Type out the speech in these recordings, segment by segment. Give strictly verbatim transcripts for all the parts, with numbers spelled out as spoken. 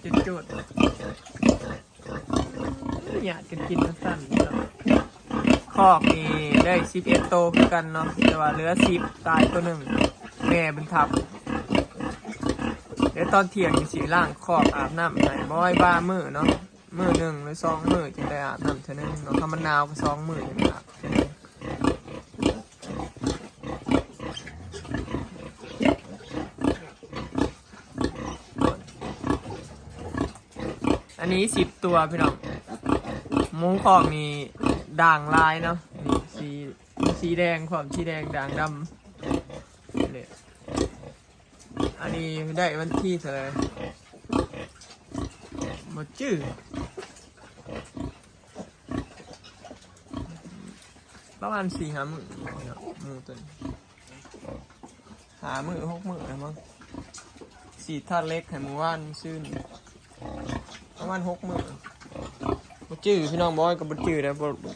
จุดๆ หยาดกันกินมาสั่นเนาะ คอกนี่ได้สิบเอ็ดโตคือกันเนาะ แต่ว่าเหลือสิบ ตายตัวหนึ่ง แม่มันทับ เดี๋ยวตอนเที่ยงนี่สิล้างคอกอาบน้ำให้ บ่อยว่ามื้อเนาะ มื้อหนึ่งหรือสองมื้อจึงได้อาบน้ำเทื่อนึงเนาะ ถ้ามันหนาวก็สองมื้อจึงอาบเทื่อนึง อันนี้สิบตัวพี่น้อง หมูคอกนี่ด่างลายเนาะ นี่สี สีแดง ความสีแดงด่างดำเนี่ย อันนี้ได้วันที่เท่าไหร่ บ่จื้อ ประมาณสี่ห้ามื้อเนาะ หมูตัวนี้ ห้ามื้อ หกมื้อแล้วมั้ง สีดธาตุเหล็กให้มื้อวานมื้อซืน ประมาณหกมื้อ บ่จื้อพี่น้อง บ่อยก็บ่จื้อแล้ว บ่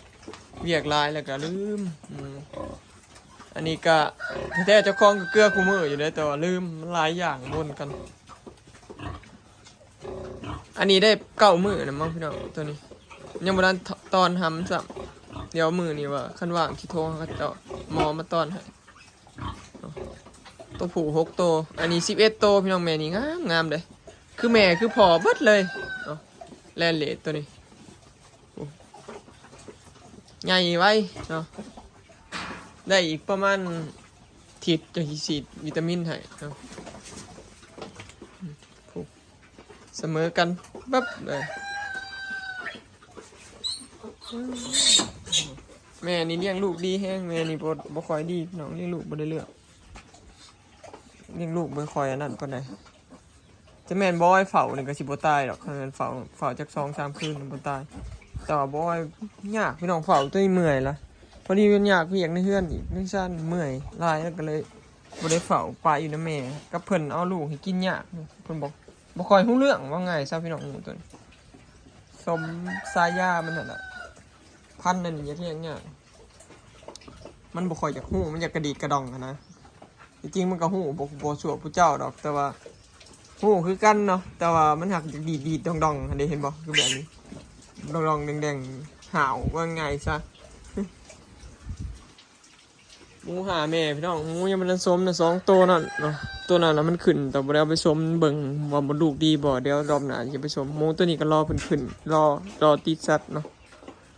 เวียกหลายแล้วก็ลืม อืม อันนี้ก็แท้ๆ เจ้าของก็เกลือคู่มื้ออยู่เด้ แต่ว่าลืม มันหลายอย่างปนกัน อันนี้ได้เก้ามื้อแล้วมั้งพี่น้อง ตัวนี้ ยังบ่ทันตอนหำซ้ำ เดี๋ยวมื้อนี้ว่าคันว่างสิโทรหาเขาเจ้า หมอมาตอนให้ ตัวผู้หกโต อันนี้สิบเอ็ดโตพี่น้อง แม่นี่งามงามเด้ คือแม่คือพ่อเบิดเลย เอา แลนเลดตัวนี้ โอ้ ใหญ่ไวเนาะ ได้อีกประมาณอาทิตย์จะสิฉีดวิตามินให้เนาะ โอ้ เสมอกันปั๊บเลย แม่นี่เลี้ยงลูกดีแฮง แม่นี่บ่ บ่ค่อยดีพี่น้อง เลี้ยงลูกบ่ได้เรื่อง เลี้ยงลูกบ่ค่อยอันนั้นปานใด จะแม่นบ่อยเฝ้านี่ก็สิบ่ตายดอก คันแม่นเฝ้า เฝ้าจักสองสามคืนนี่บ่ตาย แต่ว่าบ่อยยากพี่น้อง เฝ้าตัวนี้เมื่อยละ พอดีมันยากเวียกในเฮือนอีก ในซ่านเมื่อยหลาย แล้วก็เลยบ่ได้เฝ้า ปะอยู่นำแม่ กับเพิ่นเอาลูกให้กินยาก เพิ่นบอก บ่ค่อยฮู้เรื่อง ว่าง่ายซะพี่น้อง หมูตัวนี้ สมฉายามันนั่นแหละ พันธุ์นั่นนี่อยากเลี้ยงยาก มันบ่ค่อยอยากฮู้ มันอยากกระดีดกระดองหั้นนะ จริงๆ มันก็ฮู้ บ่ บ่ชั่วผู้เจ้าดอก แต่ว่าฮู้คือกันเนาะ แต่ว่ามันหักอยากดีดๆ ดองๆ หั้นเด้ เห็นบ่ คือแบบนี้ ดองๆ แดงๆ หาว ว่าง่ายซะ หมูหาแม่พี่น้อง หมูยังบ่ทันสมนะ สองโตนั่นเนาะ โตนั้นน่ะมันขึ้น แต่บ่ได้เอาไปสมเบิ่งว่ามันลูกดีบ่ เดี๋ยวรอบหน้าจะไปสม หมูตัวนี้ก็รอเพิ่นขึ้น รอ รอติดสัตว์เนาะ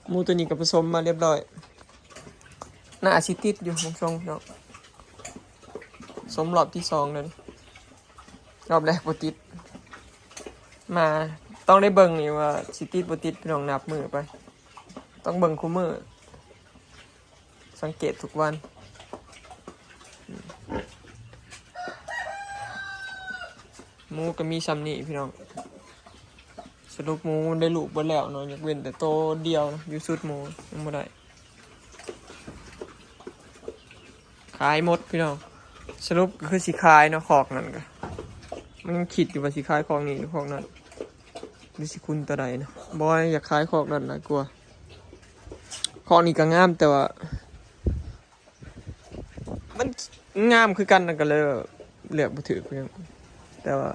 หมูตัวนี้ก็ผสมมาเรียบร้อย น่าสิติดอยู่ เบิ่งทรงเนาะ สมรอบที่สองแล้วนี่ รอบแรกบ่ติด มา ต้องได้เบิ่งนี่ว่าสิติดบ่ติด พี่น้อง นับมื้อไป ต้องเบิ่งคู่มื้อ สังเกตทุกวัน หมูก็มีส่ำนี้พี่น้อง สรุปหมูได้ลูกเบิดแล้วเนาะ ยกเว้นแต่โตเดียวเนาะ อยู่สุดหมูยังบ่ได้ ขายหมดพี่น้อง สรุปก็คือสิขายเนาะ คอกนั่นก็ มันยังคิดอยู่ว่าสิขายคอกนี้หรือคอกนั้น หรือสิคุณตัวใดเนาะ บ่อยากขายคอกนั้นหลายกว่า คอกนี้ก็งาม แต่ว่า มันงามคือกันนะ ก็เลยเลือกบ่ถืกเพียง แต่ว่า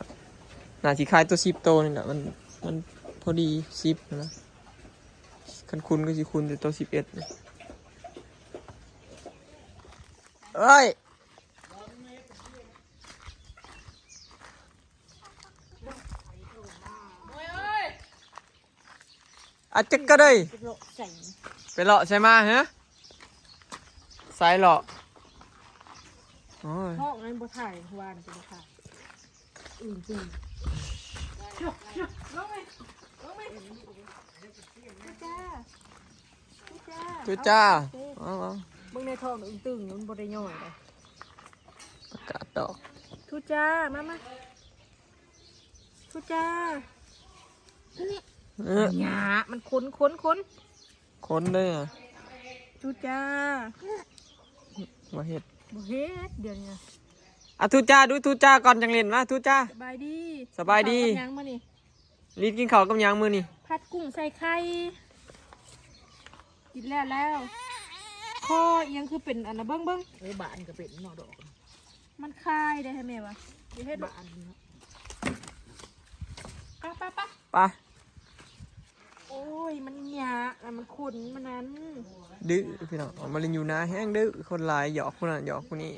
น่าสิขายตัวสิบโตนี่แหละ มัน มันพอดีสิบนะ คันคุณก็สิคุณแต่ตัวสิบเอ็ดนี่ เอ้ย อาจจะก็ได้ ไปเลาะใส่ ไปเลาะใส่มาฮะ สายเลาะ โอ้ย ห้องนั้นบ่ถ่ายวานจะบ่ถ่าย อึ่งตึง ลงไป ลงไป ทุจ้า ทุจ้า ทุจ้า เอา เอา เอา เบิ่งในท้องอึ่งตึงอยู่ มันบ่ได้ย่อยเลย ประกาศดอก ทุจ้า มา มา ทุจ้า เออ หญ้า มันขน ขน ขน ขนเด้อ ทุจ้า บ่เฮ็ด บ่เฮ็ด เดี๋ยวนี้ อ่ะ ทุจ้า ดูทุจ้าก่อนจังเล่น มา ทุจ้า สบายดี สบายดี กินข้าวกับหยังมื้อนี้ ลิดกินข้าวกับหยังมื้อนี้ ผัดกุ้งใส่ไข่ กินแล้วแล้ว คอเอียงคือเป็นอันน่ะ เบิ่ง เบิ่ง เออ บานก็เป็นเนาะดอก มันคายได้ให้แม่วะ อย่าเฮ็ด บานเนาะ เอาไป ไป โอ้ย มันหยาอะ มันขุ่นมันนั้น ดื้อพี่น้อง ออกมาเล่นอยู่นาแฮงดื้อ คนหลายหยอกคนนั้นหยอกคนนี้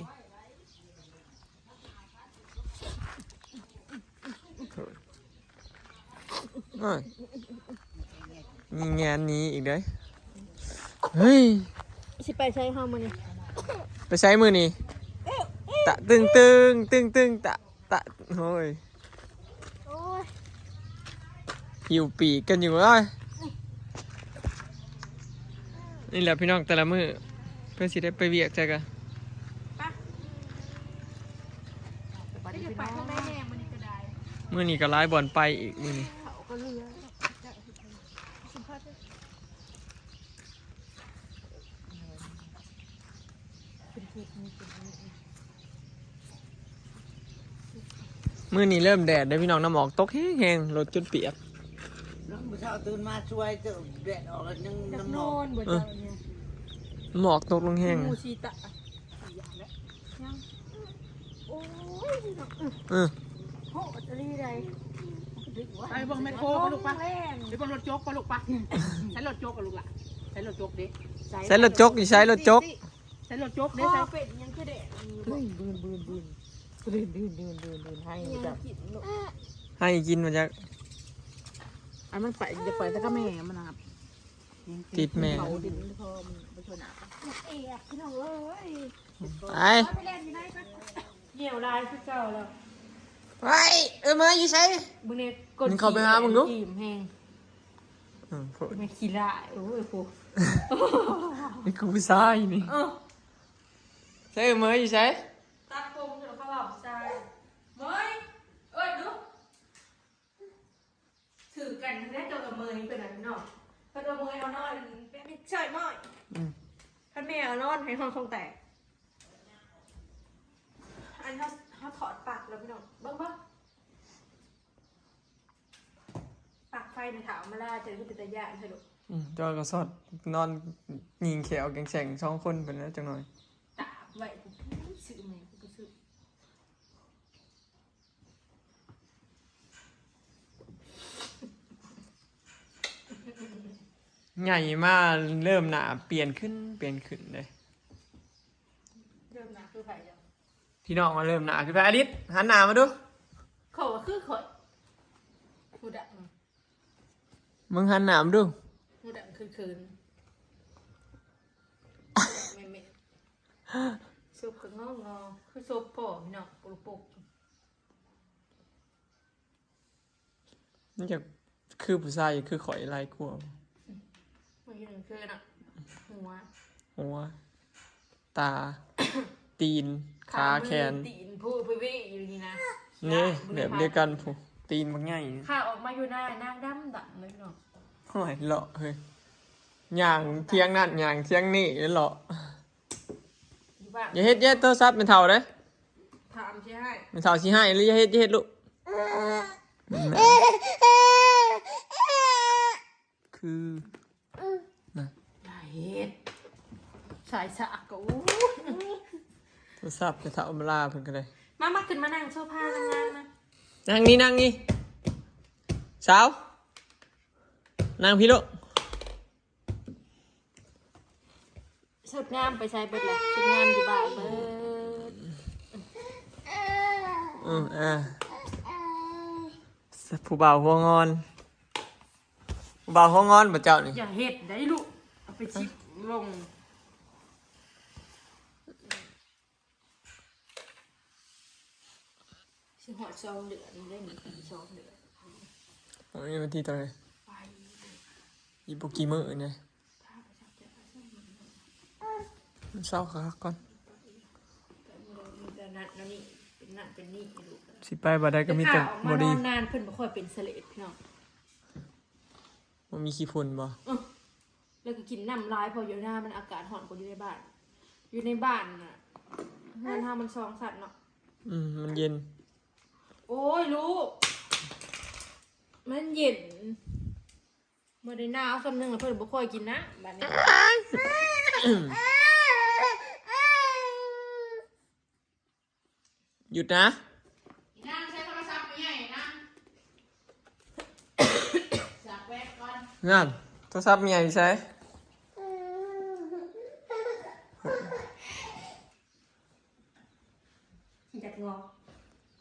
เอ้ย มีงานนี้อีกเด้อ เฮ้ย สิไปใช้เฮามื้อนี้ ไปใช้มื้อนี้ ตะตึงตึงตึงตึง ตะ ตะ โอ้ย โอ้ย หิวปีกกันอยู่เอ้ย นี่แหละพี่น้องแต่ละมื้อ เพิ่นสิได้ไปเวียกใส่กัน ไป ไปทางใดแน่มื้อนี้ก็ได้ มื้อนี้ก็หลายบ่อนไปอีกมื้อนี้ เขาก็เรือ มื้อนี้เริ่มแดดเด้อพี่น้อง น้ำหมอกตกแฮงๆ รถจนเปียก แล้วมื้อเช้าตื่นมาสวยเจอแดดออกแล้วยัง อยาก น้ำหม น อก อนบ่เจ้าเนี่ย หมอกตกลงแฮง หมู่สีตะ ยัง โอ้ย เออ โหดอีหลีใด ไปเบิ่งแมคโครปะลูกปะ แรง ไปเบิ่งรถจกปะลูกปะ ใช้รถจกกับลูกล่ะ ใช้รถจกเด้ ใช้รถจกอยู่ ใช้รถจก ใช้รถจกเด้ พ่อ ใช้ เป็นยังคือแดด เฮ้ย บืน บืน บืน บืน บืน บืน บืน ให้ ยัง จ้ะ กินลูก ให้กินมาจาก อันมันไป จะไปแต่ก็แม่มันนะครับ ติดแม่ เขาดินพ่อมันไปชวนอ่ะ เอ๊ะพี่น้องเอ้ย ไป ไปเล่นอยู่ไหนกัน เหี่ยวลายคือเก่าแล้ว ไป เออ มาอยู่ไส มึงเนี่ย มึงเข้าไปหามึงดู อิ่มแฮง อืม พูด ไม่ขี้ร้าย โอ้ย โห นี่คือผู้ชายนี่ เออ ใช่ เออ มาอยู่ไส ตัดผมจนเขาบอกผู้ชาย เมย เอิ้นดู ถือกันแน่ เจ้ากับเมยเป็นอันเนาะ เพิ่นว่าเมยเอานอน เป็นมิตรใช่เมย อืม เพิ่นแม่เอานอนให้ห้องคงแตก อันเขา เขาถอดปลั๊กแล้วพี่น้อง เบิ่งเบิ่ง ปลั๊กไฟในเถามาล่าเจอที่เป็นตาย่านเถอะลูก อืม เจ้าก็สอดนอนยิงแขวแกงแสงสองคนเป็นแล้วจังหน่อย ตากไว้ กูซื้อไหม กูซื้อ ใหญ่มาเริ่มหน้าเปลี่ยนขึ้น เปลี่ยนขึ้นเลย เริ่มหน้าคือไผจ้ะ พี่น้องมาเริ่มหน้าคือไผ อลิส หันหน้ามาดู เขาว่าคือข่อย ผู้ดัง มึงหันหน้ามาดู ผู้ดังคืนคืน แม่แม่ ศพก็งองอ คือศพพ่อพี่น้อง ปลุกปลุก มันจะคือผู้ชาย คือข่อยหลายกว่า มันอยู่หนึ่งคืนอ่ะ หัว หัว ตา ตีน ขา ขา แขน ตีนผู้ไปเวอยู่นี่นะ นี่ แบบเดียวกันผู้ ตีนบักใหญ่ ข้าออกมาอยู่หน้านางดำดำเลยเนาะ โอ้ย เลาะเฮ้ย ย่างเที่ยงนั่น ย่างเที่ยงนี่เลาะ อยู่บ้าน อย่าเฮ็ด อย่าเฮ็ด โทรศัพท์แม่เฒ่าเด้ ถามสิให้ แม่เฒ่าสิให้หรืออย่าเฮ็ด อย่าเฮ็ดลูก คือ นะ อย่าเฮ็ด สายสากก็อู้ โทรศัพท์แม่เฒ่ามาลาเพิ่นก็ได้ มา มาขึ้นมานั่งโซฟานั่งงามนะ นั่งนี่ นั่งนี่ สาว นั่งพี่ลูก สุดงามไปใส่เบิดเลย สุดงามอยู่บ้านเบิด อืม อ่า ผู้บ่าวหัวงอน ผู้บ่าวหัวงอนบ่เจ้านี่ อย่าเฮ็ดได้ลูก เอาไปชิบลง สิฮอดสองเดือนได้นี่ สองเดือน โอ้ย วันที่เท่าไหร่ ไป อีกบ่กี่มื้อเนี่ย มันเศร้าคักก่อน มีแต่นั่นนั่นนี่ เป็นนั่นเป็นนี่ลูก สิไปบ่ได้ก็มีแต่ แต่ข้าออกมา บ่ดี นอนนานเพิ่นบ่ค่อยเป็นเสลดพี่น้อง บ่มีขี้ฝุ่นบ่ เออ แล้วก็กินน้ำหลาย เพราะอยู่หน้ามันอากาศร้อนกว่าอยู่ในบ้าน อยู่ในบ้านน่ะ เฮือนเฮามันสองชั้นเนาะ อืม มันเย็น โอ้ยลูก มันเย็น บ่ได้หนาวส่ำหนึ่งแล้วเพิ่นบ่ค่อยกินน้ำบัดนี้ หยุดนะ อีนางใช้โทรศัพท์ไม่ใหญ่นะ นั่น โทรศัพท์เมียอยู่ไส อยากงอก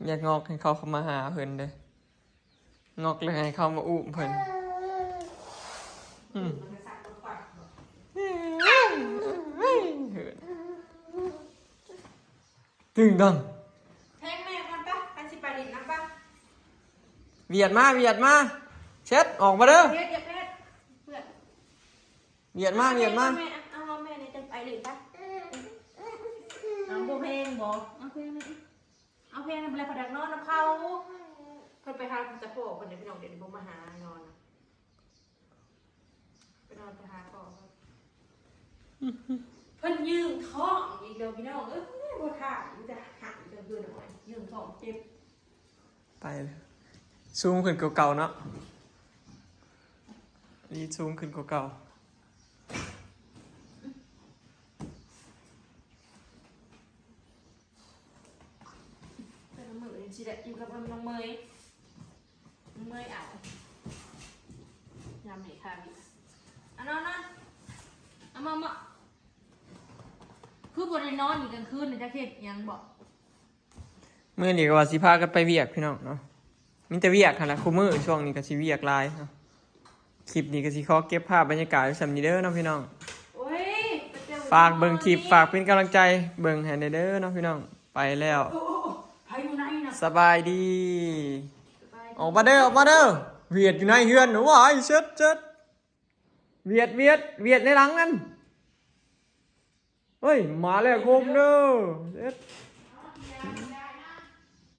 อยากงอกให้เขาเข้ามาหาเพิ่นเด้ งอกเลยให้เขามาอุ้มเพิ่น อืม มันสั่นมันควัน เหิน ตึงดัง แพงแม่ก่อนปะไปสิไปดินน้ำปะ เวียดมา เวียดมา เช็ด ออกมาเด้อ เพชรอย่าเพชรเพื่อน เวียดมา เวียดมา แม่เอาแม่ในจังไปดินปะเอาบ่เพลงบ่เอาเพลงนี่เอาเพลงนั่นเป็นไรพอดักนอนนะเขาเพิ่นไปหาคุณตาพ่อเพิ่นเดี๋ยวพี่น้องเดี๋ยวบ่มาหานอนนะไปนอนไปหาพ่อเพิ่นเพิ่นยืงท้องอีกเดียวพี่น้องเอ้ยบ่ท่ามันจะหักจะเพื่อนออกมายืงท้องเจ็บ ไปเลย สูงขึ้นกว่าเก่าเนาะ นี่สูงขึ้นกว่าเก่า แต่ละมื้อนี่สิได้อยู่กับน้องเมยน้องเมยเอายามไหนคะพี่อ่ะนอนนอนเอามามาคือบ่ได้นอนอีกกลางคืนนี่จะเฮ็ดหยังบ่ มื้อนี้ก็ว่าสิพากันไปเวียกพี่น้องเนาะ มีแต่เวียกหั่นล่ะ คู่มื้อช่วงนี้ก็สิเวียกหลายเนาะ คลิปนี้ก็สิขอเก็บภาพบรรยากาศไว้ส่ำนี้เด้อเนาะพี่น้อง โอ้ยไปเจอ ฝากเบิ่งคลิป ฝากเป็นกำลังใจเบิ่งให้แหน่เด้อเนาะพี่น้อง ไปแล้ว โอ้โอ้โอ้ไผอยู่ไหนนะ สบายดี สบายดี ออกมาเด้อ ออกมาเด้อ เวียดอยู่ในเฮือน ว้าย เช็ด เช็ด เวียด เวียด เวียดในหลังนั่น เฮ้ย มาแล้วโคมเด้อ เช็ด